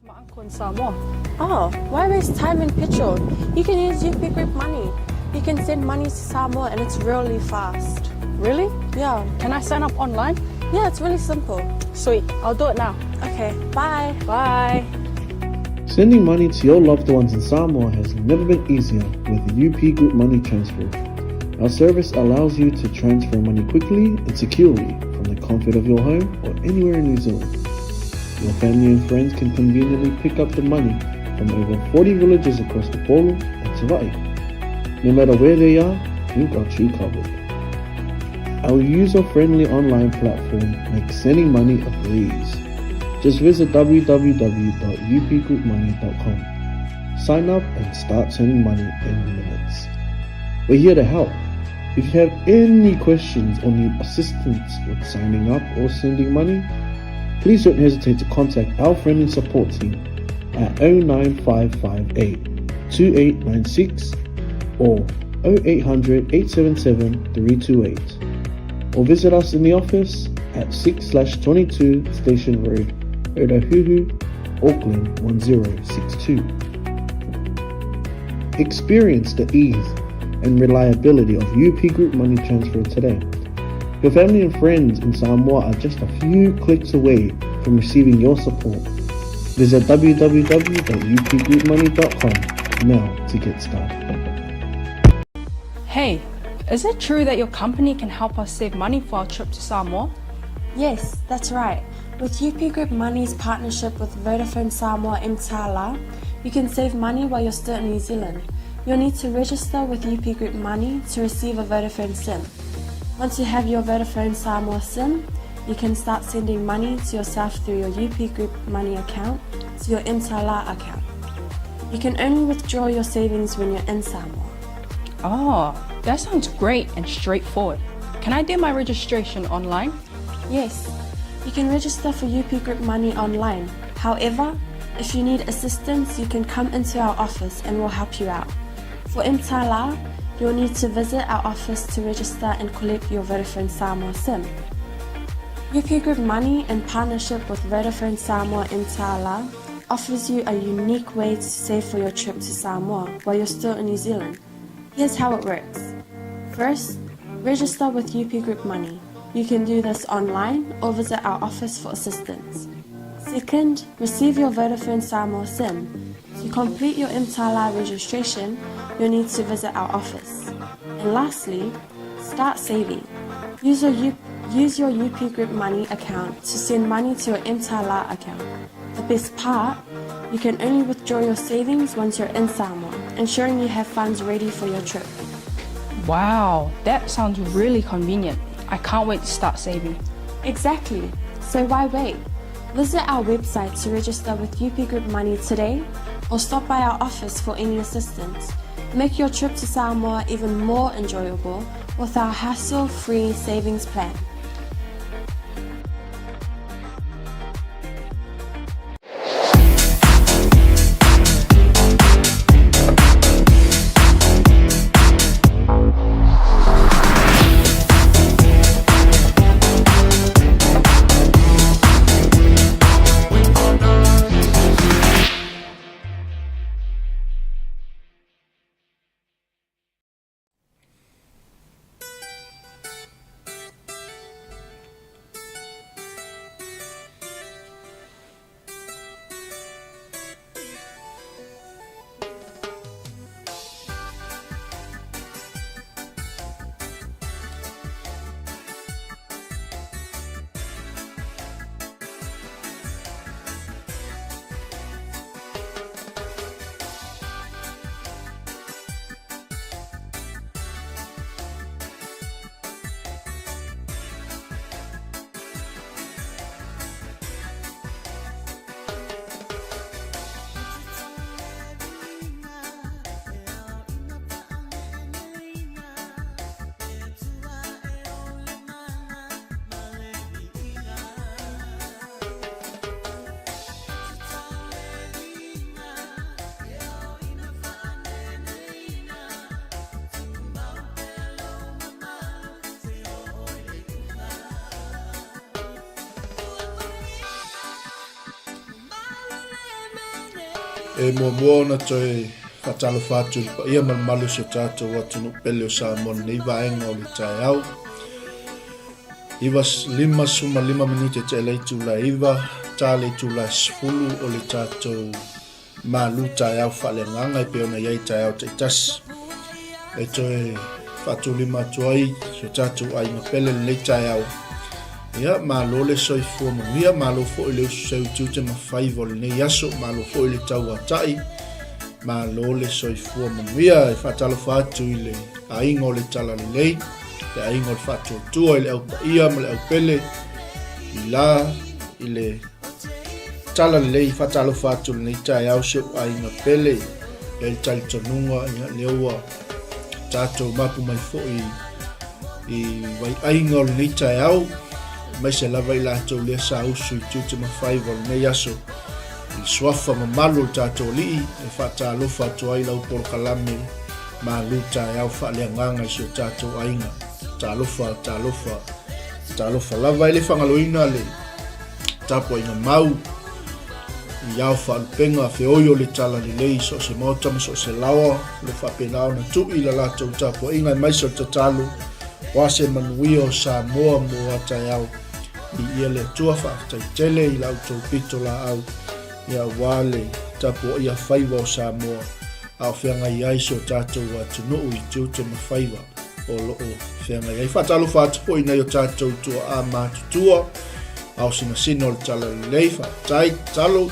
to my uncle in Samoa. Oh, why waste time and petrol? You can use UP Group Money. You can send money to Samoa and it's really fast. Really? Yeah. Can I sign up online? Yeah, it's really simple. Sweet, I'll do it now. Okay, bye. Bye. Sending money to your loved ones in Samoa has never been easier with UP Group Money Transfer. Our service allows you to transfer money quickly and securely from the comfort of your home or anywhere in New Zealand. Your family and friends can conveniently pick up the money from over 40 villages across Upolu and Savai'i. No matter where they are, we've got you covered. Our user-friendly online platform makes sending money a breeze. Just visit www.upgroupmoney.com. Sign up and start sending money in minutes. We're here to help. If you have any questions or need assistance with signing up or sending money, please don't hesitate to contact our friendly support team at 09558 2896 or 0800 877 328 or visit us in the office at 6/22 Station Road, Otahuhu, Auckland 1062. Experience the ease and reliability of UP Group Money Transfer today. Your family and friends in Samoa are just a few clicks away from receiving your support. Visit www.upgroupmoney.com now to get started. Hey, is it true that your company can help us save money for our trip to Samoa? Yes, that's right. With UP Group Money's partnership with Vodafone Samoa mTala, you can save money while you're still in New Zealand. You'll need to register with UP Group Money to receive a Vodafone SIM. Once you have your Vodafone Samoa SIM, you can start sending money to yourself through your UP Group Money account to your mTala account. You can only withdraw your savings when you're in Samoa. Oh, that sounds great and straightforward. Can I do my registration online? Yes, you can register for UP Group Money online. However, if you need assistance, you can come into our office and we'll help you out. For mTala, you'll need to visit our office to register and collect your Vodafone Samoa SIM. UP Group Money, in partnership with Vodafone Samoa mTala, offers you a unique way to save for your trip to Samoa while you're still in New Zealand. Here's how it works. First, register with UP Group Money. You can do this online or visit our office for assistance. Second, receive your Vodafone Samoa SIM. To complete your mTala registration, you'll need to visit our office. And lastly, start saving. Use your, U- use your UP Group Money account to send money to your mTala account. The best part, you can only withdraw your savings once you're in Samoa, ensuring you have funds ready for your trip. Wow, that sounds really convenient. I can't wait to start saving. Exactly. So why wait? Visit our website to register with UP Group Money today or stop by our office for any assistance. Make your trip to Samoa even more enjoyable with our hassle-free savings plan. E muamua ona toe faatalofa atu i le paia ma le mamalu o si o tatou atunuu pele o Samoa i lenei vaega o le taeao. 55 minute e tea le itula e 9, ta le itula e 10 o le tatou malu taeao faaleagaga e pei ona i ai taeao taitasi. E toe faatulima atu ai si o tatou aiga pele lenei taeao. Ia, malo le soifua manuia, malo foi le usu seu tiute ma faiva o lenei aso, malo foi le tauatai, malo le soifua manuia. E faatalofa atu i le aiga o le Talalelei, le aiga o le Faatuatua, i le au paia ma le au pele, i la, i le Talalelei, faatalofa atu lenei taeao si ou aiga pele, e le talitonuga, ia, lea ua tatou mapu mai foi i vaiaiga o lenei taeao, aemaise lava i latou lea sa usu i tiute ma faiva o lenei aso, i le suafa mamalu o le tatou Alii, e faatalofa atu ai lau polokalame malu taeao faaleagaga i si o tatou aiga. Talofa, talofa, talofa lava. E le faagaloina le tapuaiga mau i ao faalupega feoi o le Talalelei i so o se maota ma so o se laoa, o lo o faapena ona tui la latou tapuaiga aemaise o le tatalo aua se manuia o Samoa mo a taeao. Viia le Atua, faafetai tele i la outou pito laau ia aua le tapuaia faiva o Samoa a o feagai ai si o tatou atunuu i tiute ma faiva o lo o feagai ai. Faatalofa atu foi i nai o tatou tuaa matutua, ao sinasina o le Talalelei, faafetai tatalo,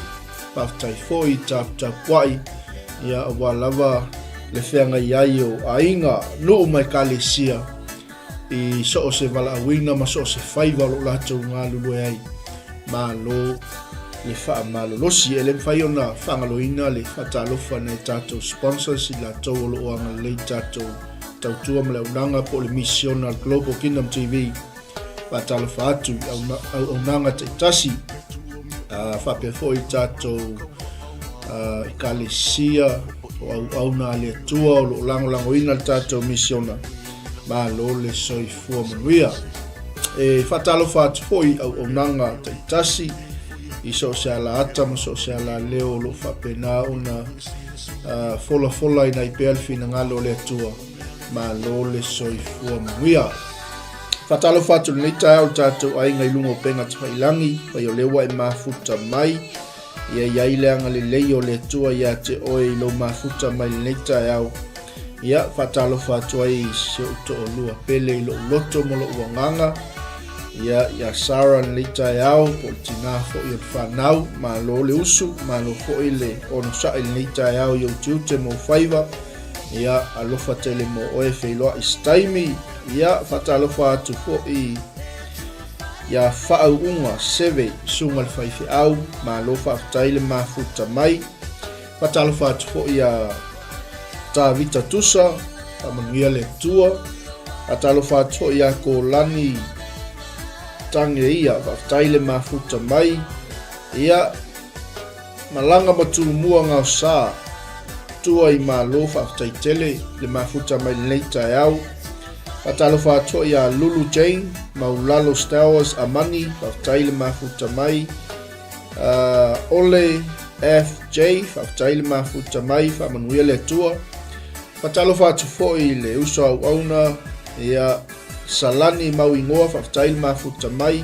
faafetai foi taputapuai, ia aua lava le feagai ai o aiga, nuu ma ekalesia i so o se valaauina ma so o se faiva o lo o latou galulue ai. Malo le faamalolosi. E le mafai ona faagaloina le faatalofa i nai tatou sponsors i latou o lo o agalelei i tatou tautua ma le auaunaga po o le misiona a le Global Kingdom TV. Faatalofa atu i auaunaga taitasi faapea foi i tatou ekalesia o auauna a le Atua o lo o lagolagoina le tatou misiona. Malo le soifua manuia. E faatalofa atu foi i auaunaga taitasi i so o se alaata ma so o se alaleo o lo o faapena ona folafolaina ai pea le finagalo o le Atua. Malo le soifua manuia. Faatalofa atu lenei taeao i le tatou aiga i luga o upega tafailangi, fai o lea ua e mafuta mai. Ia i ai le agalelei o le Atua ia te oe i lou mafuta mai lenei taeao. Ia, faatalofa atu ai i si ou toalua pele i lou loto ma lou agaga. Ia, ia Sarah lenei taeao, po o le tinā foi o le fanau, malo le usu, malo foi le onosai lenei taeao i ou tiute ma ou faiva. Ia, alofa tele mo oe feiloai se taimi. Ia, faatalofa atu foi ia Faauuga Seve, susuga i le faifeau, malo faafetai le mafuta mai. Faatalofa atu foi ia Tavita Tusa, faamanuia le Atua. Faatalofa atu foi ia Kolani Tage ia, faafetai le mafuta mai. Ia, malaga ma Tumua Gaosa, tua i Malo, faafetai tele le mafuta mai lenei taeao. Faatalofa atu foi ia Lulu Jane, Maulalo Stowers Amani, faafetai le mafuta mai. Ole FJ, faafetai le mafuta mai, faamanuia le Atua. Faatalofa atu foi i le uso auauna, ia Salani Mauigoa, faafetai le mafuta mai.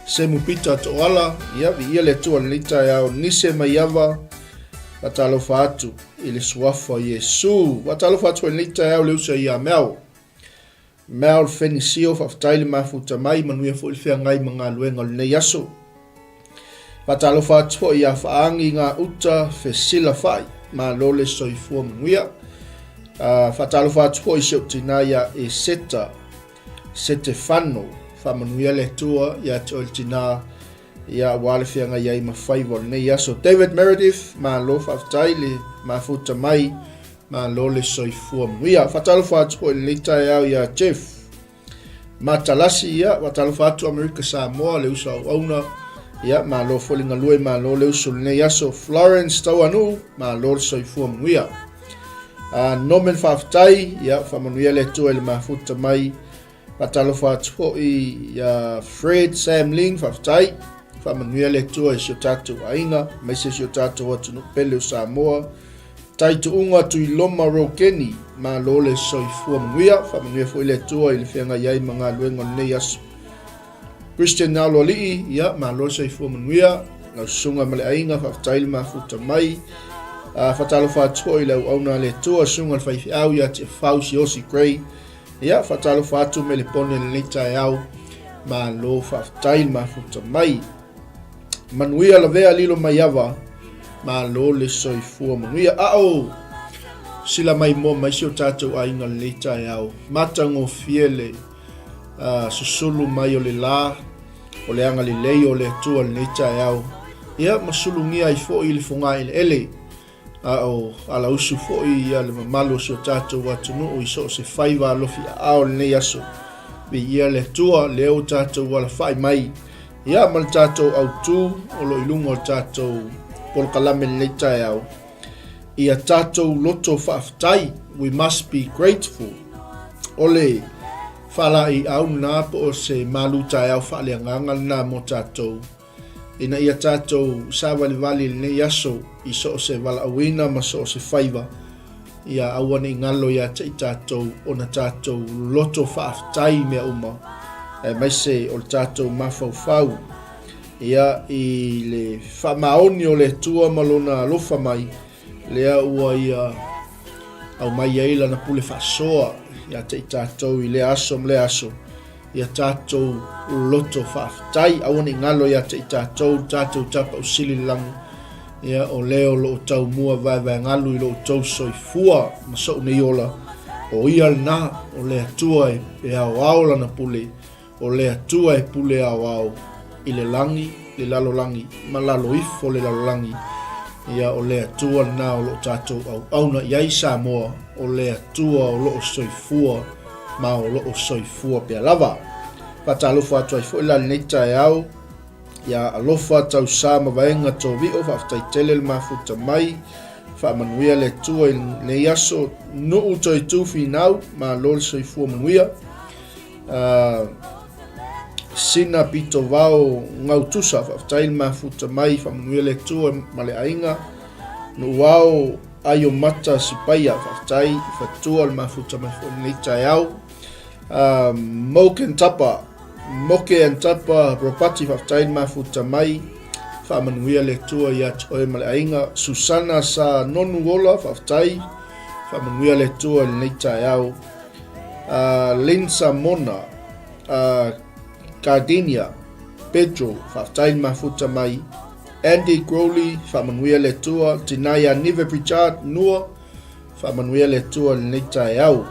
Semu Pita Toala, ia viia le Atua lenei taeao, Nise Maiava, faatalofa atu i le suafa o Iesu. Faatalofa atu foi lenei taeao le uso ia Mel. Mel Fenisio, faafetai le mafuta mai, manuia foi le feagai ma galuega o lenei aso. Faatalofa atu foi ia Faagi Gauta Fesilafai, malo le soifua manuia. Faatalofa atu foi i si ou tina ia Eseta Setefano, faamanuia le Atua ia te oe le tina ia aua le feagai ai ma faiva o lenei aso. David Meredith, malo faafetai le mafuta mai, malo le soifua manuia. Faatalofa atu foi i lenei taeao ia Jeff Matalasi, ia faatalofa atu Amerika Samoa, le uso auauna, ia malo foi le galue, malo le uso lenei aso. Florence Tauanuu, malo le soifua manuia. Norman faafetai, ia faamanuia le Atua i le mafuta mai. Faatalofa atu foi ia Fred Sam Ling, faafetai. Faamanuia le Atua i si o tatou aiga, aemaise si o tatou atunuu pele o Samoa. Tai tuuga Tuiloma Rokeni, malo le soifua manuia. Faamanuia foi le Atua i le feagai ai ma galuega o lenei aso. Christian Aloalii, ia, malo le soifua manuia. Lau susuga ma le aiga, faafetai le mafuta mai. Faatalofa atu foi i le auauna a le Atua, susuga le faifeau ia Tiafau Siosi Gray. Ia, faatalofa atu me le pone i lenei taeao. Malo faafetai le mafuta mai. Manuia lavea lilo mai ava. Malo le soifua manuia. Ao sila mai moa mai si o tatou aiga lenei taeao. Matagofie le susulu mai o le la o le agalelei o le Atua lenei taeao. Ia, ma sulugia ai foi le fogaeleele. A o alausu foi ia le mamalu o si o tatou atunuu i so o se faiva alofi aao i lenei aso. Viia le Atua, lea ua tatou alafai mai ia ma le tatou autu o lo i luga o le tatou polokalame lenei taeao. Ia tatou loto faafetai, we must be grateful. O le faalaeiau lena po o se malu taeao faaleagaga lena mo tatou. Ina ia tatou savalivali i lenei aso i so o se valaauina ma so o se faiva, ia aua ne i galo ia te i tatou ona tatou loto faafetai i mea uma, aemaise o le tatou mafaufau ia i le faamaoni o le Atua ma Lona alofa mai, lea ua Ia aumai ai Lana pule faasoa ia te i tatou i lea aso ma lea aso. Ia tatou loto faafetai, aua ne i galo ia te i tatou le tatou Tapausili i le lagi, ia o le o lo o taumua vaevaegalu i lo outou soifua ma sou nei ola, o ia lena, o le Atua e aoao lana pule, o le Atua e pule aoao i le lagi, le lalolagi, ma lalo ifo le lalolagi, ia o le Atua lena o lo o tatou auauna i ai Samoa, o le Atua o lo o soifua ma o lo o soifua pea lava. Faatalofa atu ai foi la lenei taeao ia Alofa Tausa ma Vaega Tovio, faafetai tele le mafuta mai, faamanuia le Atua i lenei aso, Nuu Toitu Finau, malo le soifua manuia. Sina Pitovao Gautusa, faafetai le mafuta mai, faamanuia le Atua ma le aiga. Nuuao Aiomata Sipaia, faafetai i fatua le mafuta mai foi lenei taeao. Moken Tapa, Moke and Tapa Ropati, faafetai le mafuta mai, faamanuia le Atua ia te oe ma le aiga. Susana Sa Nonu Ola, faafetai, faamanuia le Atua i lenei taeao. Linsa Mona, Gardenia Pedro, faafetai le mafuta mai. Andy Crowley, faamanuia le Atua. Tinaia Nive Pritchard, Nua, faamanuia le Atua i lenei taeao.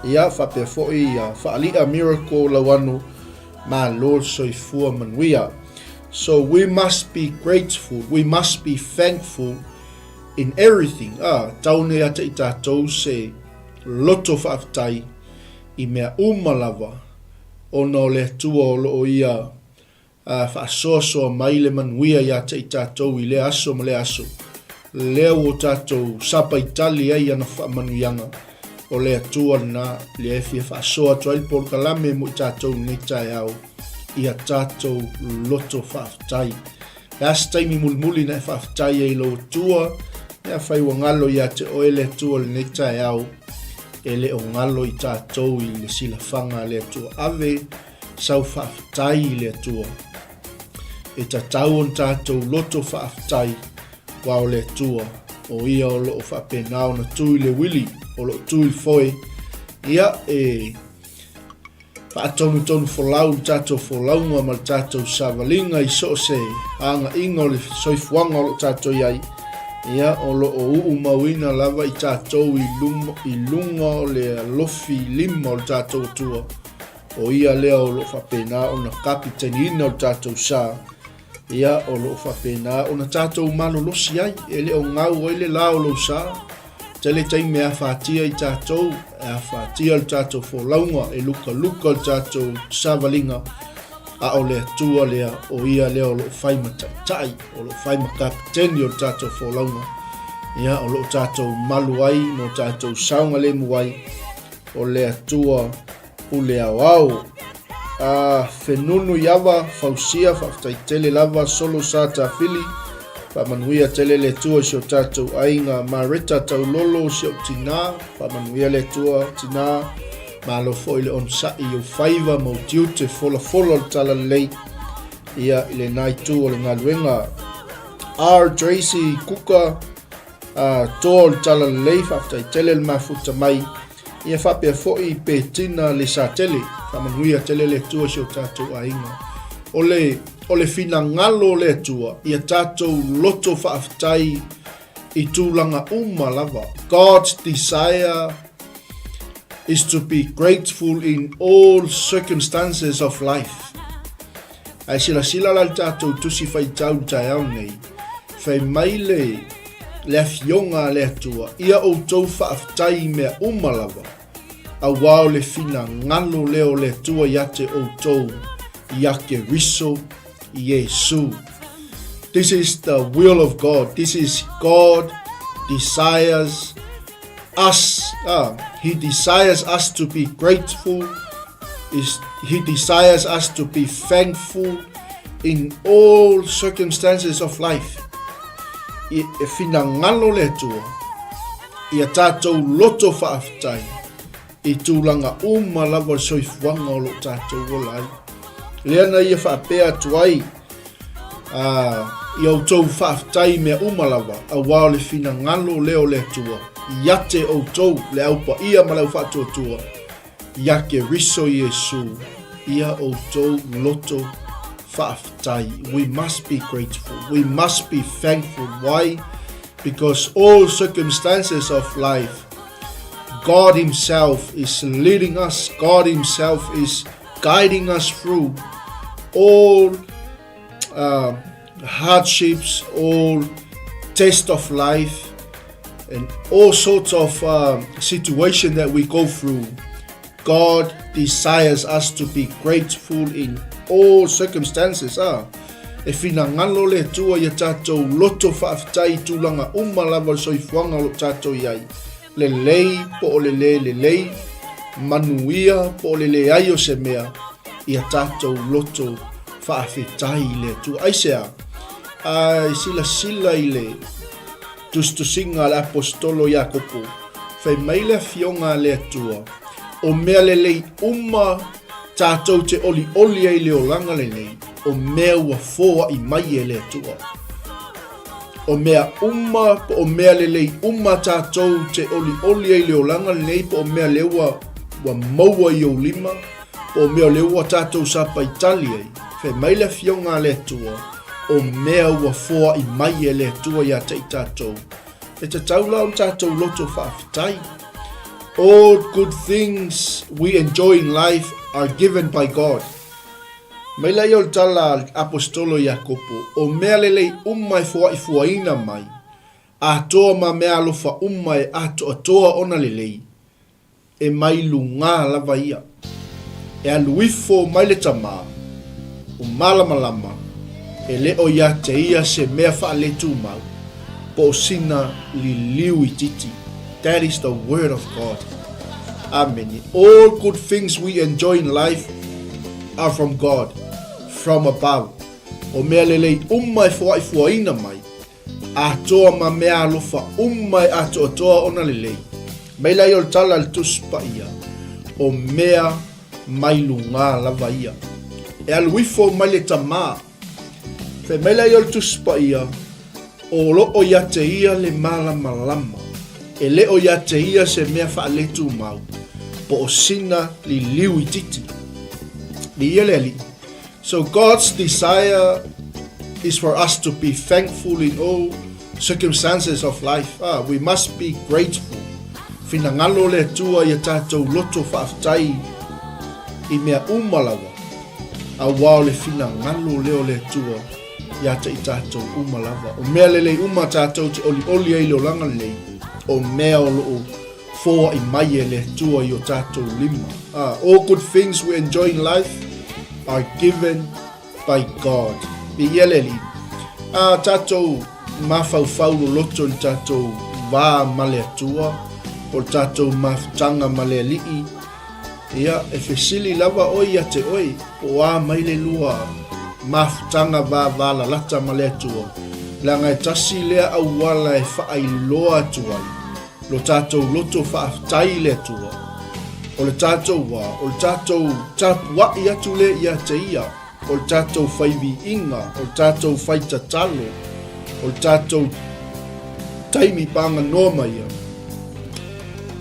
Ia, faapea foi ia Faali'a Miracle Lauano, malo le soifua manuia. So we must be grateful, we must be thankful in everything. Ah, tau nei ata i tatou se loto faafetai i mea uma lava ona o le Atua o lo o ia A faasoasoa mai le manuia ia te i tatou i lea aso ma lea aso, lea ua tatou sapaitali ai ana faamanuiaga, o le Atua lena, lea e fia faasoa atu ai le polokalame mo i tatou i lenei taeao, ia tatou loto faafetai. Le a se taimi mulimuli na e faafetai ai i lou Atua, e afai ua galo ia te oe le Atua i lenei taeao, e le o galo i tatou i le silafaga a le Atua. Ave sau faafetai i le Atua. E tatau ona tatou loto faafetai, aua o le Atua, o Ia o lo o faapena ona tu i le uili, o lo o tu i le foe, ia e faatonutonu folau le tatou folauga ma le tatou savaliga i so o se agaiga o le soifuaga o lo o tatou i ai, ia o lo o uumauina lava i tatou i luga o le alofi lima o le tatou Atua. O ia lea o lo o faapena ona kapiteniina o le tatou sa, ia o lo o faapena ona tatou malolosi ai, e le o gau ai le la o lou sa. Tele taimi e afatia i tatou, e afatia le tatou folauga, e lukaluka le tatou savaliga, a o le Atua lea, o ia lea o lo o fai ma taitai, o lo o fai ma kapiteni o le tatou folauga, ia o lo o tatou malu ai ma o tatou saogalemu ai, o le Atua pule aoao. A Fenunu Iava, Fausia, faafetai tele lava, Solo Sa Tafili, faamanuia tele le Atua i si o tatou aiga, Mareta Taulolo, si ou tina, faamanuia le Atua, tina, malo foi le onosai i ou faiva ma ou tiute folafola o le talalelei, ia i lena itu o le galuega. R. Tracy Kuka, a toa o le talalelei, faafetai tele le mafuta mai, Ia faapea foi Petina Lesatele, faamanuia tele le Atua i si o tatou aiga. O le, o le finagalo o le Atua, ia tatou loto faafetai i tulaga uma lava. God's desire is to be grateful in all circumstances of life. Ae silasila la le tatou tusi faitau i le taeao nei, fai mai le, le afioga a le Atua, ia outou faafetai i mea uma lava, auā o le finagalo lea o le Atua ia te outou ia Keriso Iesu. This is the will of God. This is God desires us. He desires us to be grateful. Is, he desires us to be thankful in all circumstances of life. I, e finagalo le Atua, ia tātou loto faafetai i tūlanga uma lava o le soifuaga o lo o tātou ola ai. Lea na ia faapea atu ai, ā, ia outou faafetai i mea uma lava, auā o le finagalo lea o le Atua, ia te outou, le Au Paia ma le Au Faatuatua, ia Keriso Iesu, ia outou loto faafetai. We must be grateful. We must be thankful. Why? Because all circumstances of life, God Himself is leading us. God Himself is guiding us through all hardships, all test of life, and all sorts of situation that we go through. God desires us to be grateful in all circumstances. Ah, e finagalo le Atua ia tātou loto faafetai i tulaga uma lava o le soifuaga o lo o tātou i ai. Lelei po o le lē lelei, manuia po o le leai o se mea, ia tātou loto faafetai i le Atua. Aisea? Ai silasila i le tusitusiga a le Aposetolo Iakopo, fai mai le Afioga a le Atua, O mea lelei uma tātou te olioli ai i le olaga lenei, o mea ua foai mai e le Atua. O mea uma po o mea lelei uma tātou te olioli ai i le olaga lenei po o mea lea ua, ua maua i ou lima, po o mea o lea ua tātou sapaitali ai, fai mai le Afioga a le Atua, o mea ua foai mai e le Atua ia te i tātou. E tatau la ona tātou loto faafetai. All good things we enjoy in life are given by God. Mai la ia o le tala a le Aposetolo Iakopo, o mea lelei uma e foaifuaina mai, atoa ma mea alofa uma e atoatoa ona lelei, E mai lugā lava ia. E alu ifo mai le tamā, o malamalama, e le o ia te ia se mea faaletumau, po o sina liliu itiiti. That is the word of God. Amene. All good things we enjoy in life are from God, from above. O mea lelei uma e foaifuaina mai, Atoa ma mea alofa uma e atoatoa ona lelei. Mai la ia o le tala a le Tusi Paia, o mea mai lugā lava ia. E alu ifo mai le tamā. Fai mai la ia o le Tusi Paia, o loo ia te ia le malamalama, e le o ia te ia se mea faaletumau, po o sina liliu itiiti. Viia le Alii. So God's desire is for us to be thankful in all circumstances of life. Ah, we must be grateful. Finagalo le Atua ia tātou loto faafetai i mea uma lava. Auā o le finagalo lea o le Atua ia te i tātou uma lava. O mea lelei uma tātou te olioli ai i le olaga lenei, o mea o loo foai mai e le Atua i o tātou lima. Ah, all good things we enjoy in life are given by God. Viia le Alii. Ah, tātou mafaufau loloto i le tātou vā ma le Atua, o le tātou mafutaga ma le Alii. Ia, e fesili lava oe ia te oe, po o a mai le lua mafutaga vavalalata ma le Atua, leaga e tasi lea auala e faailoa atu ai lo tatou loto faafetai i le Atua. O le tatou wā, o le tatou tapua'i atu lea ia te Ia, o le tatou fai viiga, o le tatou fai tatalo, o le tatou taimi paganoa ma Ia,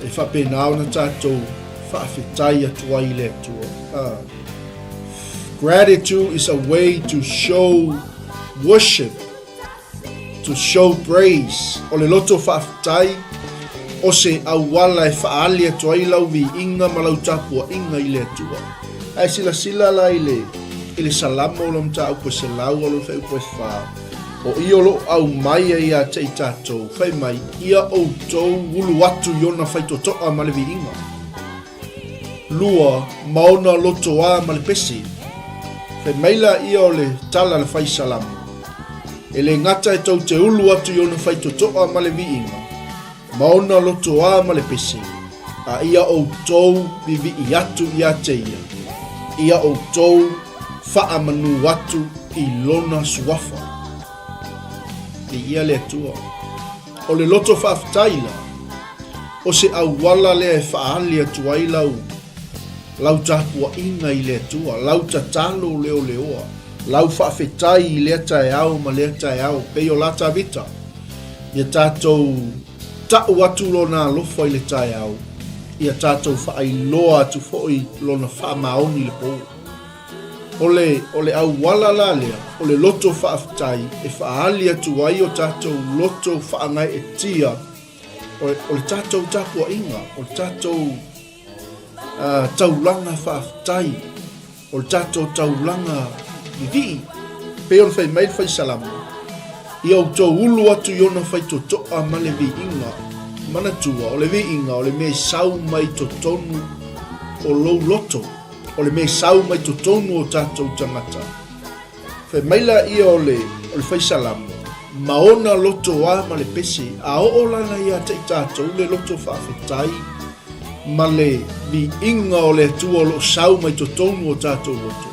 e faapena ona tatou faafetai atu ai i le Atua. Gratitude is a way to show worship, to show praise. O le loto faafetai, o se auala e faaali atu ai lau viiga ma lau tapuaiga i le Atua. Ae silasila la i le, i le Salamo o lo mataupu e 184, o i o loo aumai ai ia te i tatou, fai mai, ia outou ulu atu i ona faitotoa ma le viiga. Lua, ma ona lotoā ma le pese. Fai mai laia o le tala a le fai salamo, E le gata e tou te ulu atu i ona faitotoa ma le viiga, ma ona lotoā ma le pese, a ia outou vivii atu ia te ia, ia outou faamanū atu i lona suafa. Viia le Atua. O le loto faafetai la, o se auala lea e faaali atu ai lau, lau tapuaiga i le Atua, lau tatalo leoleoa, lau faafetai i lea taeao ma lea taeao, pei o la Tavita, ia tatou ta'u atu lona alofa i le taeao, ia tatou faailoa atu foi lona faamaoni i le po. O le, o le auala la lea, o le loto faafetai e faaali atu ai o tatou loto faagaeetia, o, o le tatou tapuaiga, o le tatou uh, taulaga faafetai, o le tatou taulaga vivii. Pei ona fai mai le fai salamo, ia outou ulu atu i ona faitotoa ma le viiga. Manatua, o le viiga o le mea i sau mai totonu o lou loto. O le mea sau mai totonu o tatou tagata. Fai mai laia o le, o le fai salamo, ma ona loto a ma le pese, a oo lana ia te i tatou le loto faafetai ma le viiga o le Atua o lo o sau mai totonu o tatou loto.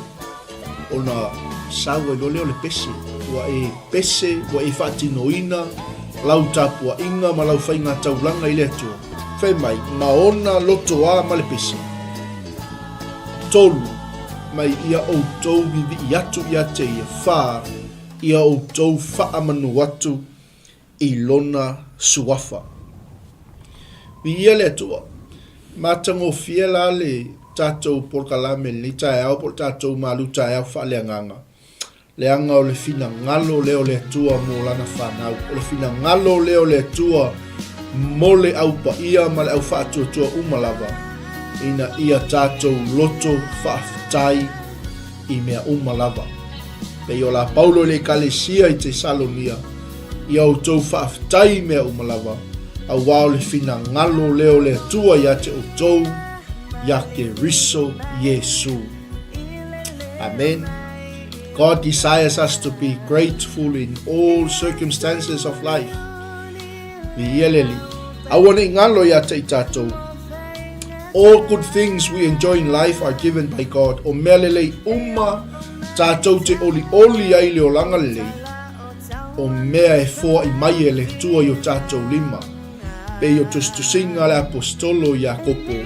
Ona sau ai loa lea o le pese, ua e pese, ua e faatinoina lau tapuaiga ma lau faiga taulaga i le Atua. Fai mai, ma ona loto a ma le pese. 3, mai ia outou vivii atu ia te ia. 4, ia outou faamanu atu i lona suafa. Viia le Atua. Matagofie la le tatou polokalame i lenei taeao po o le tatou malu taeao faaleagaga. Leaga o le finagalo lea o le Atua mo Lana fanau. O le finagalo lea o le Atua mo le au paia ma le au faatuatua uma lava, ina ia tatou loto faafetai i mea uma lava. Pei o la Paulo i le Ekalesia i Tesalonia, ia outou faafetai i mea uma lava, auā o le finagalo lea o le Atua ia te outou, ia Keriso Iesu. Amen. God desires us to be grateful in all circumstances of life. Viia le Alii. Aua ne i ngalo ia te i tatou. All good things we enjoy in life are given by God. O mea lelei uma tatou te olioli ai le olaga lelei, o mea e foai mai e le Atua i o tatou lima. Pei o tusitusiga a le Aposetolo Iakopo,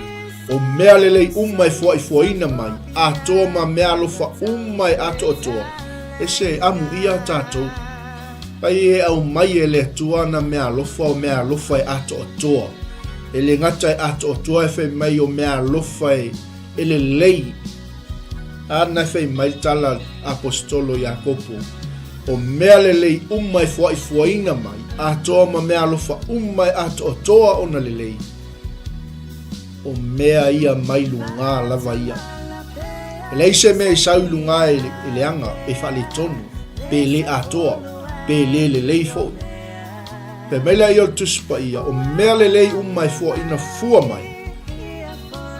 o mea lelei uma e foaifoaina mai, atoa ma mea alofa uma e atoatoa, e se amuia tatou. Pai e aumai e le Atua ana mea alofa o mea alofa e atoatoa. E le gata e atoatoa e fai mai o mea alofa e, e lelei. Ana e fai mai le tala Aposetolo Iakopo, o mea lelei uma e foaifoaina mai, atoa ma mea alofa uma e atoatoa ona lelei. O mea ia mai lugā lava ia. E leai se mea i sau i lugā e, e leaga, pe faaletonu, pe le atoa, pe le lelei foi. Fai mai laia o le Tusi Paia, o mea lelei uma e foaina fua mai,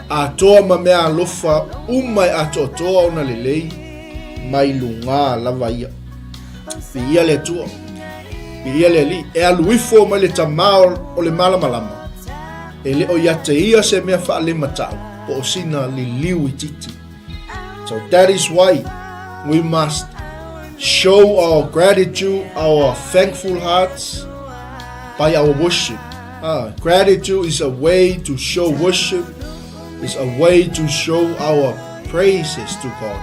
atoa ma mea alofa uma e atoatoa ona lelei, mai lugā lava ia. Viia le Atua. Viia le Alii. E alu ifo mai le Tamā o le malamalama. E le o ia te ia se mea faalematau. Po o sina liliu itiiti. So that is why we must show our gratitude, our thankful hearts by our worship. Ah, gratitude is a way to show worship, is a way to show our praises to God.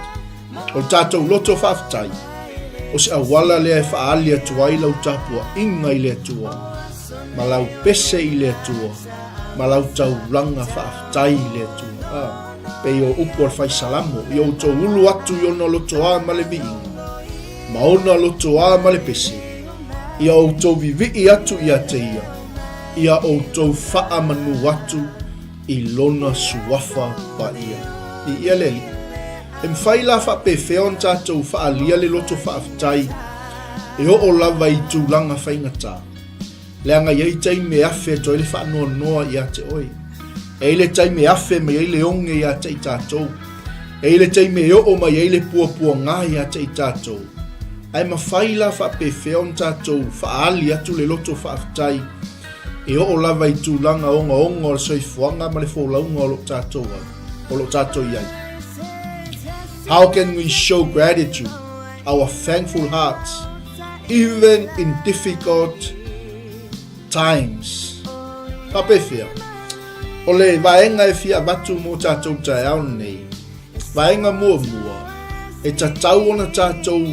O tātou loto whaafetai, o se awala lea e whaali atu ai lau tapuaʻiga i le Atua, ma lau pese i le Atua, ma lau taulaga faafetai i le Atua. Ah, pei o upu a le Fai Salamo, ia outou ulu atu i ona lotoā ma le viiga, ma ona lotoā ma le pese, ia outou vivii atu ia te ia, ia outou faamanu atu i lona suafa paia. Viia le Alii. E mafai la faapefea ona tatou faaalia le loto faafetai e oo lava i tulaga faigata? Leaga e i ai taimi e afe atu ai le faanoanoa ia te oe. E i ai le taimi e afe mai ai le oge ia te i tatou. E i ai le taimi e oo mai ai le puapuaga ia te i tatou. Ae mafai la faapefea ona tatou faaali atu le loto faafetai e oo lava i tulaga ogaoga o le soifuaga ma le folauga o lo o tatou ai, o lo o tatou i ai. How can we show gratitude, our thankful hearts, even in difficult times? Faapefea? O le vaega e fia avatu mo tatou taeao nei, vaega muamua, e tatau ona tatou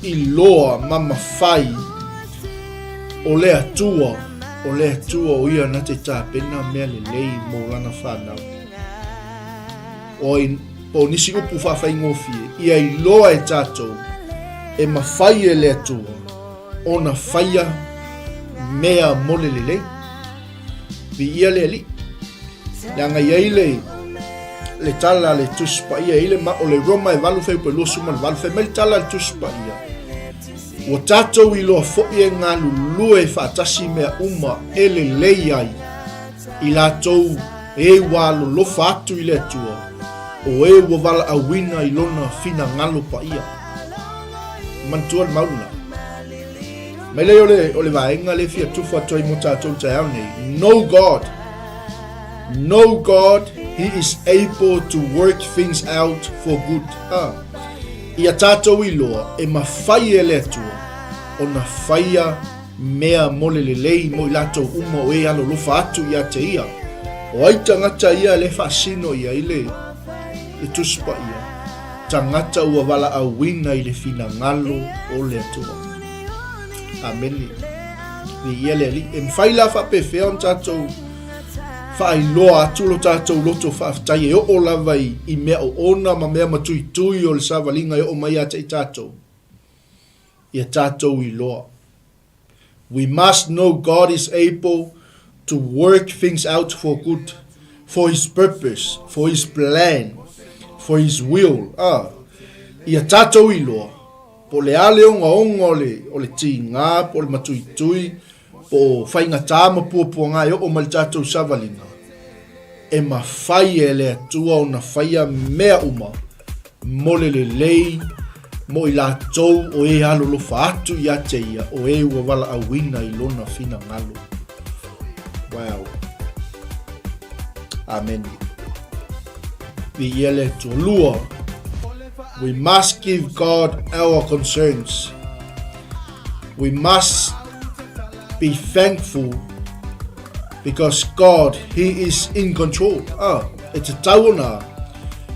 iloa ma mafai o le Atua, o le Atua o ia na te tapena mea lelei mo lana whanau. O, i, po o nisi upu whawhaingofie, ia iloa e tātou, e mawhai e le Atua, ona whaia mea mo le lelei. Viia le Alii. Leaga i ai le le tala a le Tusi Paia, e i ai le ma, o le Roma e 8 fuaiupu e 28, fai mai le tala a le Tusi Paia, Ua tatou iloa foi e galulue faatasi mea uma e lelei ai i latou e ua alolofa atu i le Atua, o e ua valaauina i lona finagalo paia. Manatua le mau lena. Mai lea o le, o le vaega lea fia tufa atu ai mo tatou taeao nei. Know God. Know God, He is able to work things out for good. Ah. Ia tatou iloa e mafai e le Atua ona faia mea mo le lelei mo i latou uma o e alolofa atu ia te ia. O ai tagata ia le faasino i ai le, le Tusi Paia? Tagata ua valaauina i le finagalo o le Atua. Amene. Viia le Alii. E mafai la faapefea ona tatou faailoa atu lo tatou loto faafetai e oo lava i, i mea oona ma mea matuitui o le savaliga e oo mai ia te i tatou. Ia tatou iloa. We must know God is able to work things out for good, for His purpose, for His plan, for His will. Ah, ia tatou iloa, po o le a le ogaoga o le, o le tigā, po o le matuitui, po o faigata ma puapuaga e oo mai le tatou savaliga, e mafai e le Atua ona faia mea uma mo le lelei mo i latou o e alolofa atu ia te ia o e ua valaauina i lona finagalo. Wow. Amene. Viia le Atua. Lua, we must give God our concerns. We must be thankful because God, He is in control. Ah, e tatau ona,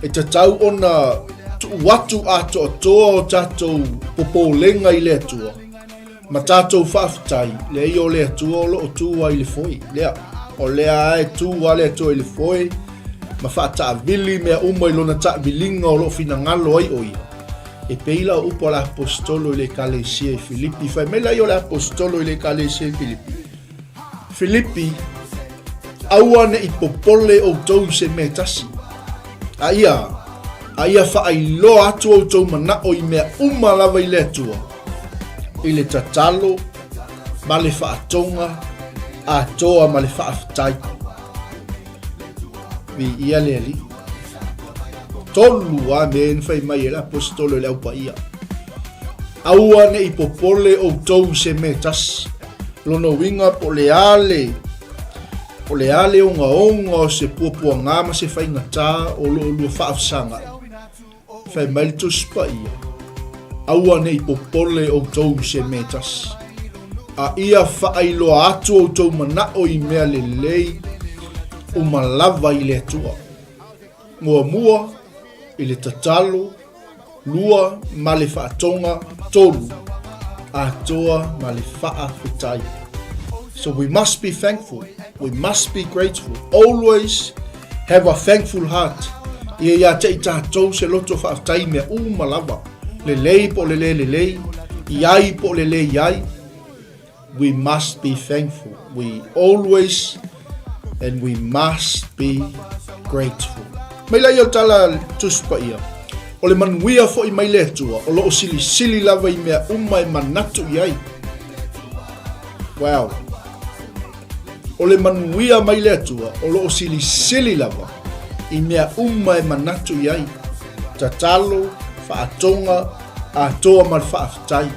e tatau ona tuu atu atoatoa o tatou popolega i le Atua, ma tatou faafetai, leai o le Atua o lo o tu ai i le foe. Lea, o lea e tu a le Atua i le foe, ma faataavili mea uma i lona taaviliga o lo o finagalo ai o ia. E pei la o upu a le aposetolo i le ekalesia i Filipi, fai mai la ia o le aposetolo i le ekalesia i Filipi, Filipi, aua ne i popole outou i se mea e tasi, a ia, a ia faailoa atu outou manao i mea uma lava i le Atua, i le tatalo ma le faatoga atoa ma le faafetai. Viia le Alii. Tolu a mea na fai mai e le aposetolo i le Au Paia. Aua ne i popole outou i se mea e tasi. Lona uiga po o le a le, O le a le ogaoga o se puapuagā ma se faigatā o lo olua faafesagaʻi? Fai mai le Tusi Paia, Aua ne i popole ʻoutou i se mea e tasi, a ia faailoa atu outou manaʻo i mea lelei uma lava i le Atua. Muamua, i le tatalo, lua ma le faatoga, tolu, atoa ma le faafetai. So we must be thankful, we must be grateful, always have a thankful heart. Ia ia te i tātou se loto faafetai mea uma lava, lelei po o le lē lelei, i ai po o le lē i ai. We must be thankful. We always and we must be grateful. Mai laia o tala Tusi Paia, o le manuia foʻi mai le Atua, o loo silisili lava i mea uma e manatu i ai. Wow. O le manuia mai le Atua, o loo silisili lava i mea uma e manatu i ai. Tatalo, faatoga, atoa ma le faafetai.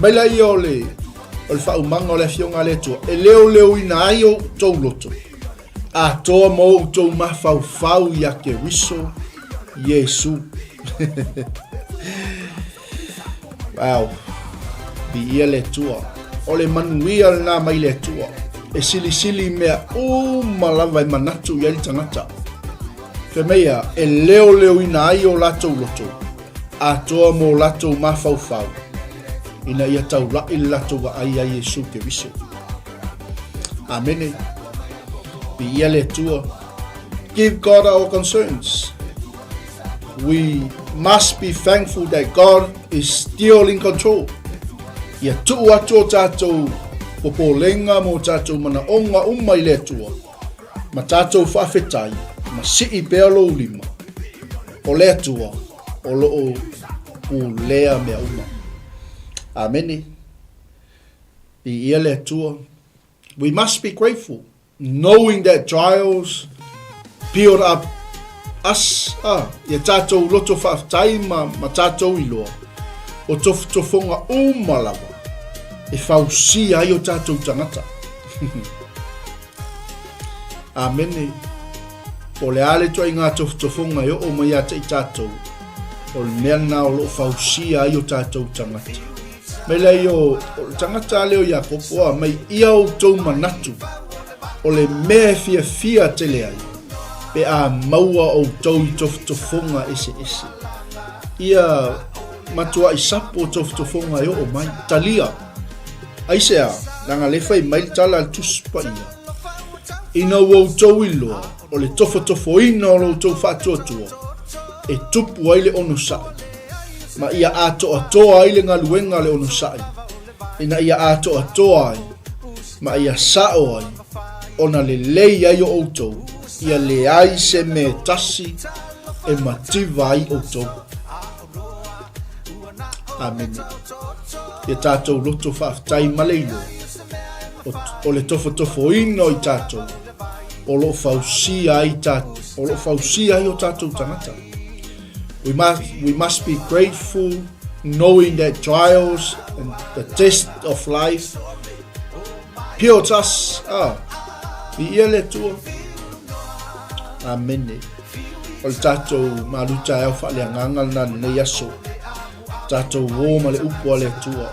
Mai laia o le, o le faaumaga o le Afioga a le Atua, e leoleoina ai outou loto, atoa ma outou mafaufau iā Keriso Iesu. Wow. Viia le Atua. O le manuia lena mai le Atua. E silisili i mea uma lava e manatu i ai le tagata. Fai mai ia, e leoleoina ai o latou loto, atoa mo latou mafaufau, ina ia taulaʻi le latou vaai iā Iesu Keriso. Amene. Viia le Atua. Give God our concerns. We must be thankful that God is still in control. Ia tuu atu o tātou popolenga mo tātou manaonga uma i le Atua. Ma tātou faafetai, ma sii pea lou lima. O le Atua, o loo pulea mea uma. Amene. Viia le Atua. We must be grateful, knowing that trials build up us, ah, ia tātou loto faafetai ma, ma tātou iloa, o tofotofoga uma lava, e fausia ai o tātou tangata. Amene. Po o le a le ituaiga tofotofoga e oo mai ia te i tātou, o le mea lena o lo o fausia ai o tātou tagata. Mai lea i o, o le tagata lea o Iakopo, a mai ia outou manatu, o le mea e fiafia tele ai, pe a maua outou i tofotofoga eseese. Ia matuai sapo tofotofoga e oo mai, talia. Aisea, leaga le fai mai le tala a le Tusi Paia, Ina ua outou iloa, o le tofotofoina o lo outou faatuatua, e tupu ai le onosai, ma ia atoatoa ai le galuega a le onosai, ina ia atoatoa ai, ma ia sao ai, ona lelei ai o outou, ia leai se mea e tasi e mativa ai outou. Amene. Ia tātou loto faafetai ma le iloa, o, o le tofotofoina o i tātou, o lo o fausia ai, tā, o lo o fausia ai o tātou tangata. We must, we must be grateful knowing that trials and the test of life builds us. Ah, viia le Atua. Amene. O le tātou malu taeao faaleagaga lena lenei aso. Tātou ō ma le upu a le Atua.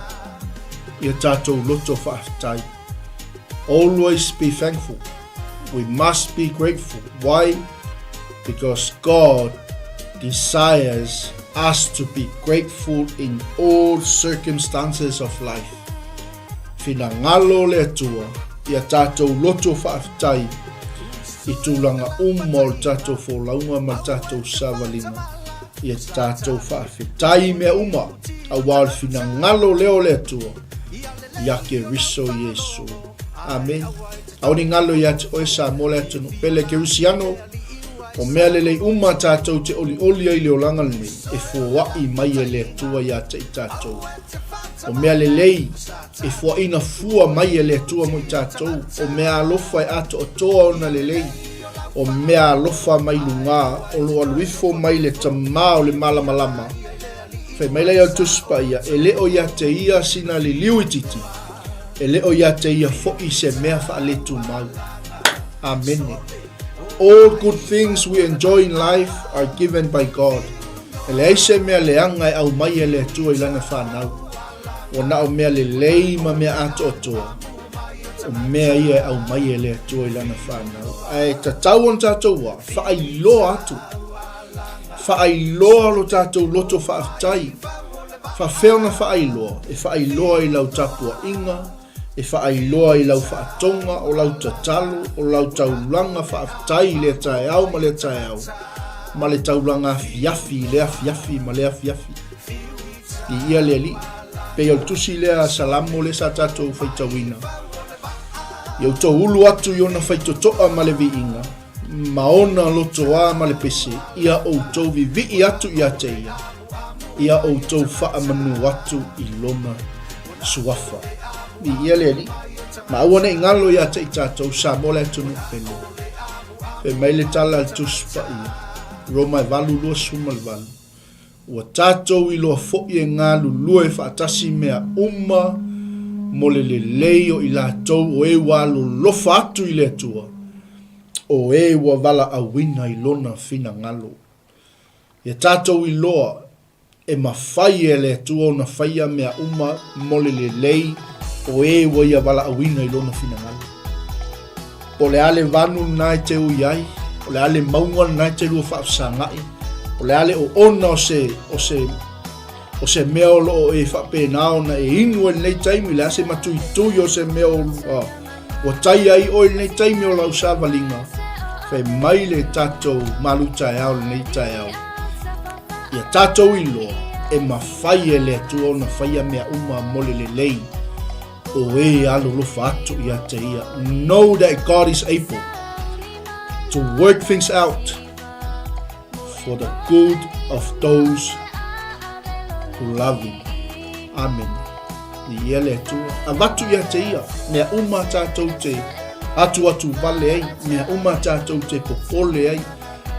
Ia tātou loto faafetai. Always be thankful. We must be grateful. Why? Because God desires us to be grateful in all circumstances of life. Finagalo le Atua ia tātou loto faafetai i tulaga uma o le tātou folauga ma le tātou savaliga. Ia tātou faafetai i mea uma, auā o le finagalo lea o le Atua ia Keriso Iesu. Amen. Aʻole i galo iā te oe Samoa le atunuu pele Kerisiano, o mea lelei uma tātou te ʻoliʻoli ai i le olaga lenei, e foaʻi mai e le Atua iā te i tātou. O mea lelei e foaʻina fua mai e le Atua mo i tātou, o mea alofa e atoatoa ona lelei, o mea alofa mai lugā, o lo alu ifo mai le Tamā o le malamalama. Fai mai laia o le Tusi Paia, e le o iā te ia sina liliu itiiti, e le o iā te ia foʻi se mea faaletumau. Amene. All good things we enjoy in life are given by God. E leai se mea leaga e aumai e le Atua i lana fanau. Ua na o mea lelei ma mea atoatoa, o mea ia e aumai e le Atua i lana fanau. Ae tatau ona tatou ua faailoa atu, faailoa lo tatou loto faafetai. Faafefea ona faailoa? E faailoa i lau tapuaiga, e faailoa i lau faatoga, o lau tatalo, o lau taulaga faafetai i lea taeao ma lea taeao, ma le taulaga afiafi i lea afiafi ma lea afiafi. Viia le Alii. Pei o le tusi lea a Salamo lea sa tatou faitauina. Ia outou ulu atu i ona faitotoa ma le viiga, ma ona lotoā ma le pese, ia outou vivii atu ia te ia, ia outou faamanu atu i lona suafa. Viia le Alii. Ma aua ne i galo ia te i tatou, Samoa le atunuu pele. Fai mai le tala a le Tusi Paia, Roma e 8, 28. Ua tatou iloa foi e galulue faatasi mea uma mo le lelei o i latou o e ua alolofa atu i le Atua, o e ua valaauina i Lona finagalo. Ia tatou iloa e mafai e le Atua ona faia mea uma mo le lelei o e ua Ia valaauina i Lona finagalo. Po o le a le vanu lena e te ui ai, o le a le mauga lena e te lua faafesagai, o le a le oona o se, o se, o se mea o lo o e faapena ona e inu ai i lenei taimi, le a se matuitui o se mea o, uh, ua tai ai oe i lenei taimi o lau savaliga, fai mai le tatou malu taeao lenei taeao. Ia tatou iloa, e mafai e le Atua ona faia mea uma mo le lelei o e alolofa atu ia te ia. Know that God is able to work things out for the good of those who love him. Amen. Viia le Atua. Avatu ia te ia, mea uma tatou te atu atu vale ai, mea uma tatou te popole ai,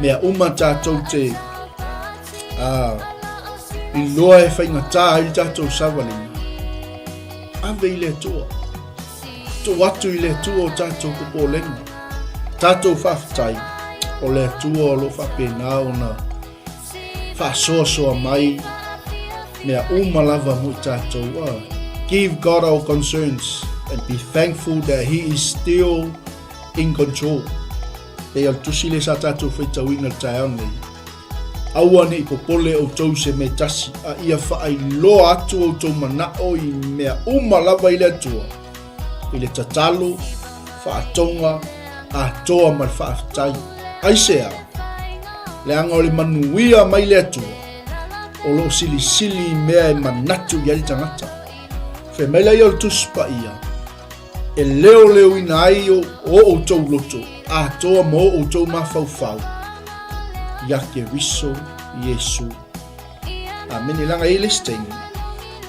mea uma tatou te iloa e faigata ai le tatou savaliga. Ave i le Atua. Tuu atu i le Atua o tatou popolega. Tatou faafetai o le Atua o lo o faapena ona faasoasoa mai mea uma lava mo i tatou. Give God our concerns and be thankful that He is still in control. Pei o le tusi lea sa tatou faitauina i le taeao nei. Aua ne i popole outou i se mea tasi, a ia faailoa atu outou manao i mea uma lava i le Atua, i le tatalo, faatoga, atoa ma le faafetai. Aisea? Leaga o le manuia mai le Atua, o lo o silisili i mea e manatu i ai le tagata. Fai mai laia o le Tusi Paia, e leoleoina ai o outou loto atoa ma o outou mafaufau ia Keriso Iesu. Amene. Leaga e i ai le isi taimi,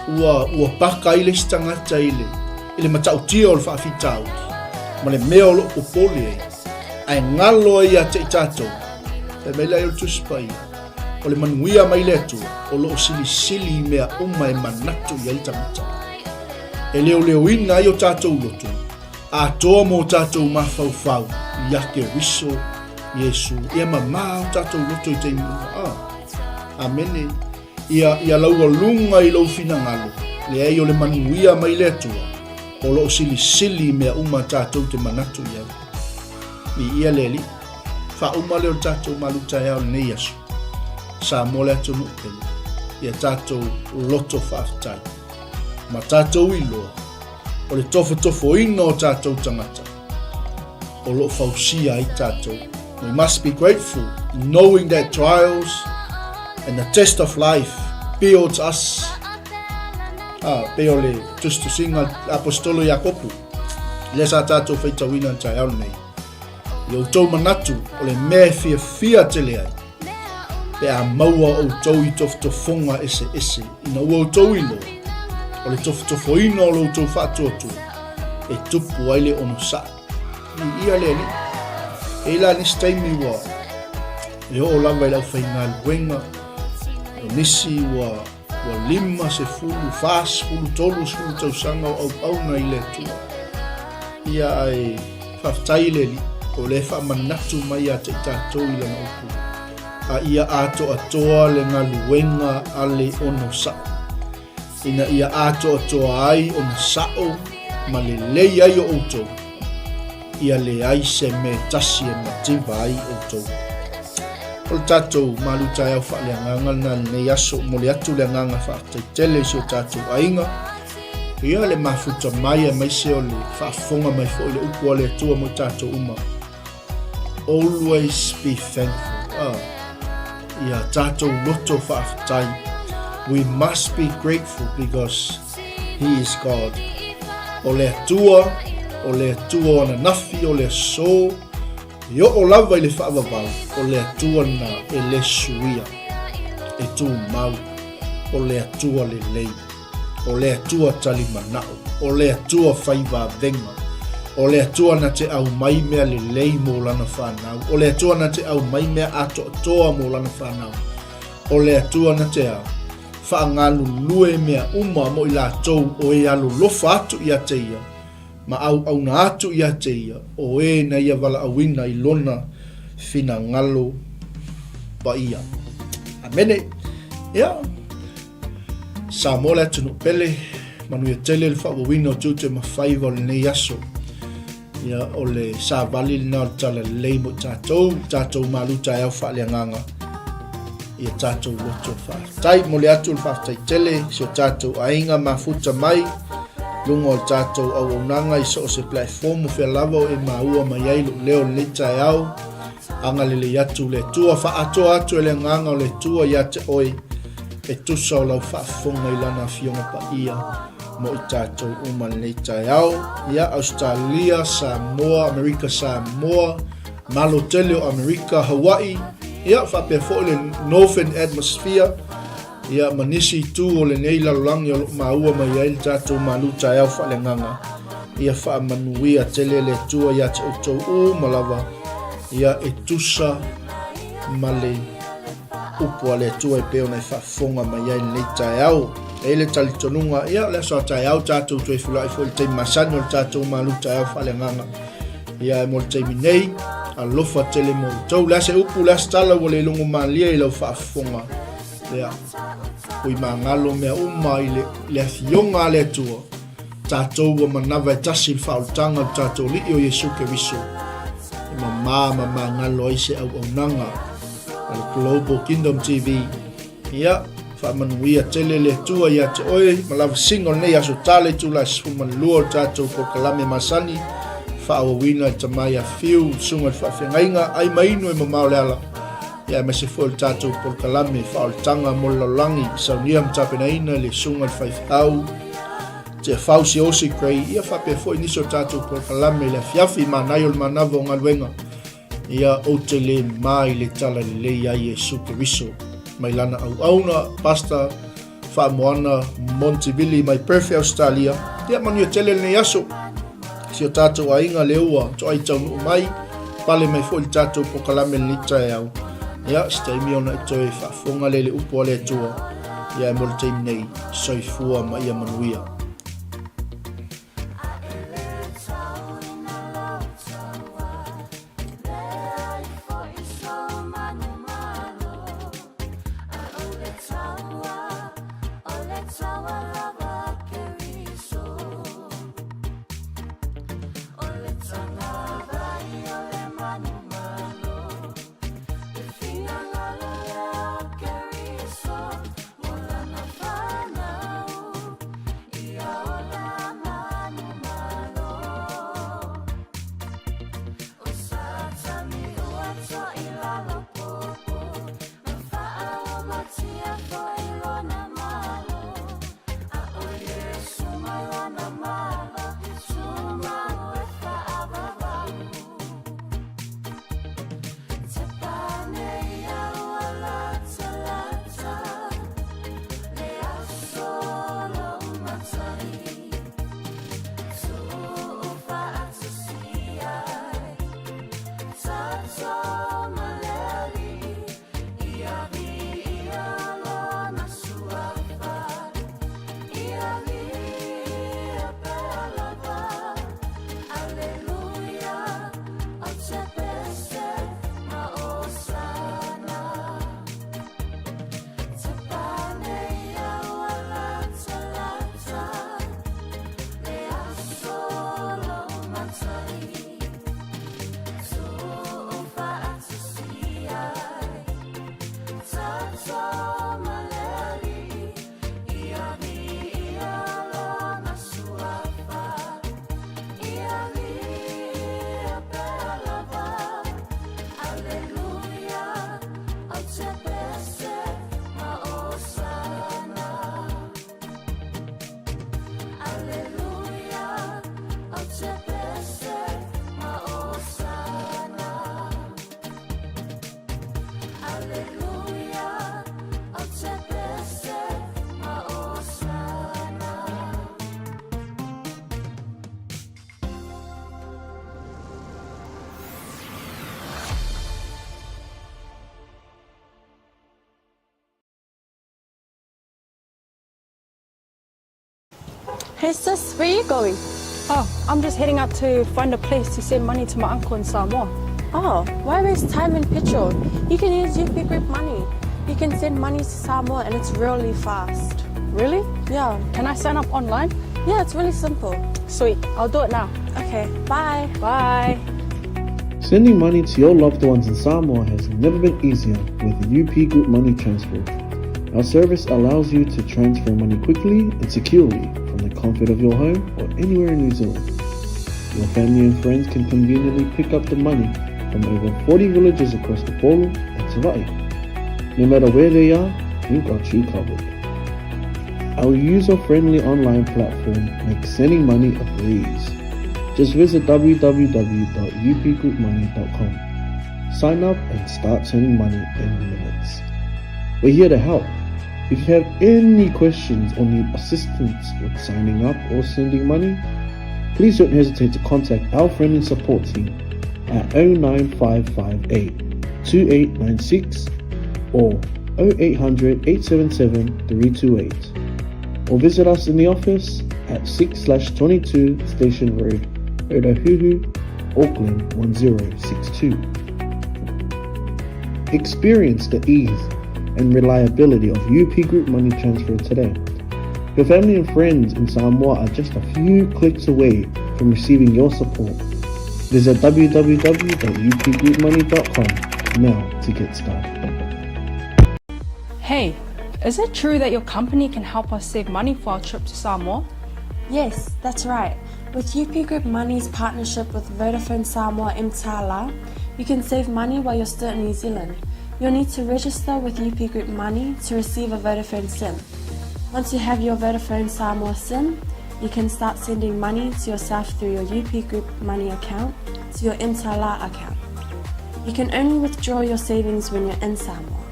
ua, ua paka ai le isi tagata i le, i le matautia o le faafitauli ma le mea o lo o popole ai, ae galo ai ia te i tatou. Fai mai laia o le Tusi Paia, o le manuia mai le Atua, o lo o silisili i mea uma e manatu i ai le tagata. E leoleoina ai o tatou loto, atoa ma o tatou mafaufau ia Keriso Iesu. Ia mamā o tatou loto i taimi uma. Ah. Amene. Ia, ia laualuga i lou finagalo, leai o le manuia mai le Atua, o lo o silisili i mea uma tatou te manatu i ai. Viia le Alii. Faauma lea o le tatou malu taeao lenei aso. Samoa le atunuu pele. Ia tatou loto faafetai. Ma tatou iloa, o le tofotofoina o tatou tagata, o lo o fausia ai tatou. We must be grateful, knowing that trials and the test of life builds us. Ah, pei o le tusitusiga apostolo Iakopo, lea sa tatou faitauina i le taeao lenei. I outou manatu o le mea e fiafia tele ai, pe a maua outou i tofotofoga eseese, ina ua outou iloa, o le tofotofoina o lo outou faatuatua, e tupu ai le onosai. Viia le Alii. E i ai la nisi taimi ua e oo lava i le aufaigaluega, o nisi ua Ua 50, 40, 30 tausaga o auauna i le Atua. Ia ae faafetai i le Alii. O lea e faamanatu mai ia te i tatou i lana upu, a ia atoatoa le galuega a le onosa'o, ina ia atoatoa ai ona sa'o ma lelei ai o outou, ia leai se mea tasi e mativa ai outou. O le tatou malu taeao faaleagaga lena i lenei aso. Momoli atu le agaga faafetai tele i si o tatou aiga. Ia le mafuta mai aemaise o le faafofoga mai foi le upu a le Atua mo i tatou uma. Always be thankful. Ah, ia tatou loto faafetai. We must be grateful because He is God. O le Atua, o le Atua o ananafi, o le aso, e oo lava i le faavavau, o le Atua lena e le suia, e tumau, o le Atua lelei. O le Atua tali manao, o le Atua fai vavega, o le Atua na te aumai mea lelei mo lana fanau, o le Atua na te aumai mea atoatoa mo lana fanau, o le Atua na te a faagalulue mea uma mo i latou o e alolofa atu ia te ia, ma auauna atu ia te ia, o e na ia valaauina i lona finagalo paia. Amene. Ia. Samoa le atunuu pele, manuia tele le faaauauina o tiute ma faiva o lenei aso. Ia, o le savali lena o le talalelei mo i tatou, tatou malu taeao faaleagaga. Ia tatou loto faafetai. Momoli atu le faafetai tele si o tatou aiga mafuta mai luga o le tatou auaunaga i so o se platform o fea lava o e maua mai ai lou leo lenei taeao. Agalelei atu le Atua, faaatoa atu e le Agaga o le Atua ia te oe, e tusa o lau faafofoga i Lana Afioga Paia mo i tatou uma lenei taeao. Ia, Ausetalia, Samoa, Amerika Samoa, Malo tele o Amerika, Hawaii, ia, faapea foi le Northern Atmosphere, Ia, ma nisi itu o lenei lalolagi o lo o maua mai ai le tatou malu taeao faaleagaga, ia faamanuia tele le Atua ia te outou uma lava, ia e tusa ma le upu a le Atua e pei ona e faafofoga mai ai lenei taeao. E i ai le talitonuga, ia, o le aso a taeao tatou toe feiloai foi i le taimi masani o le tatou malu taeao faaleagaga. Ia, e mo le taimi nei, alofa tele mo outou. O le a se upu, o le a se tala ua le logo malie i lau faafofoga, Ia, ui magalo mea uma i le, le afioga a le Atua, tatou ua manava e tasi i le faaolataga o le tatou Alii o Iesu Keriso, e mamā ma magalo ai se auaunaga a le Global Kingdom TV. Ia, faamanuia tele le Atua ia te oe ma lavasiga o lenei aso tala itula e 12 o le tatou polokalame masani, faaauauina e Tama ia Fiu, Susuga i le Faafeagaiga, ai ma inu e mamao le ala. Ia aemaise foi o le tatou polokalame faaolataga mo le lalolagi i saunia ma tapenaina i le Susuga i le Faifeau Tiafau Siaosi Gray, ia faapea foi nisi o tatou polokalame i le afiafi manaia o le manava o galuega. Ia ou te le ma i le tala lelei a Iesu Keriso mai lana auauna, Pastor Faamoana Montivili mai Perth, Australia. Ia manuia tele lenei aso. Si o tatou aiga lea ua toai taunuu mai, pale mai foi le tatou pokalame lenei taeao. Ia, se taimi ona e toe faafofoga lea i le upu a le Atua. Ia, e mo le taimi nei, soifua ma ia manuia. Hey sis, where are you going? Oh, I'm just heading out to find a place to send money to my uncle in Samoa. Oh, why waste time and petrol? You can use UP Group Money. You can send money to Samoa and it's really fast. Really? Yeah. Can I sign up online? Yeah, it's really simple. Sweet, I'll do it now. Okay, bye. Bye. Sending money to your loved ones in Samoa has never been easier with UP Group Money Transfer. Our service allows you to transfer money quickly and securely from the comfort of your home or anywhere in New Zealand. Your family and friends can conveniently pick up the money from over 40 villages across the Polo and Savai'i. No matter where they are, we've got you covered. Our user-friendly online platform makes sending money a breeze. Just visit www.upgroupmoney.com. Sign up and start sending money in minutes. We're here to help. If you have any questions or need assistance with signing up or sending money, please don't hesitate to contact our friendly support team at 09558 2896 or 0800 877 328 or visit us in the office at 6 22 Station Road, Otahuhu, Auckland 1062. Experience the ease and reliability of UP Group Money Transfer today. Your family and friends in Samoa are just a few clicks away from receiving your support. Visit www.upgroupmoney.com now to get started. Hey, is it true that your company can help us save money for our trip to Samoa? Yes, that's right. With UP Group Money's partnership with Vodafone Samoa Mtala, you can save money while you're still in New Zealand. You'll need to register with UP Group Money to receive a Vodafone SIM. Once you have your Vodafone Samoa SIM, you can start sending money to yourself through your UP Group Money account to your Mtala account. You can only withdraw your savings when you're in Samoa.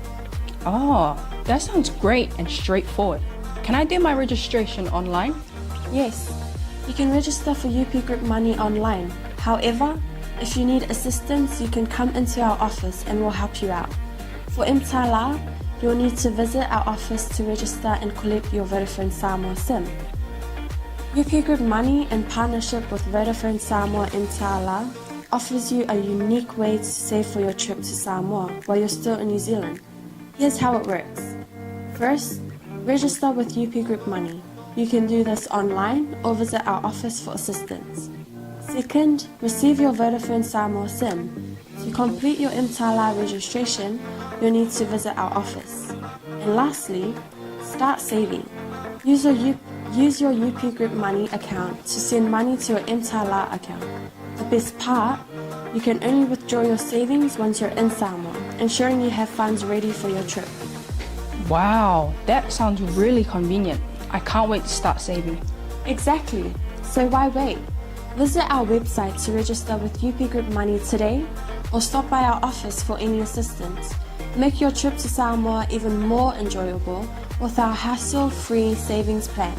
Oh, that sounds great and straightforward. Can I do my registration online? Yes, you can register for UP Group Money online. However, if you need assistance, you can come into our office and we'll help you out. For Mtala, you'll need to visit our office to register and collect your Vodafone Samoa SIM. UP Group Money, in partnership with Vodafone Samoa Mtala, offers you a unique way to save for your trip to Samoa while you're still in New Zealand. Here's how it works. First, register with UP Group Money. You can do this online or visit our office for assistance. Second, receive your Vodafone Samoa SIM. To complete your Mtala registration, you'll need to visit our office. And lastly, start saving. Use your, U- use your UP Group Money account to send money to your Mtala account. The best part, you can only withdraw your savings once you're in Samoa, ensuring you have funds ready for your trip. Wow, that sounds really convenient. I can't wait to start saving. Exactly. So why wait? Visit our website to register with UP Group Money today or stop by our office for any assistance. Make your trip to Samoa even more enjoyable with our hassle-free savings plan.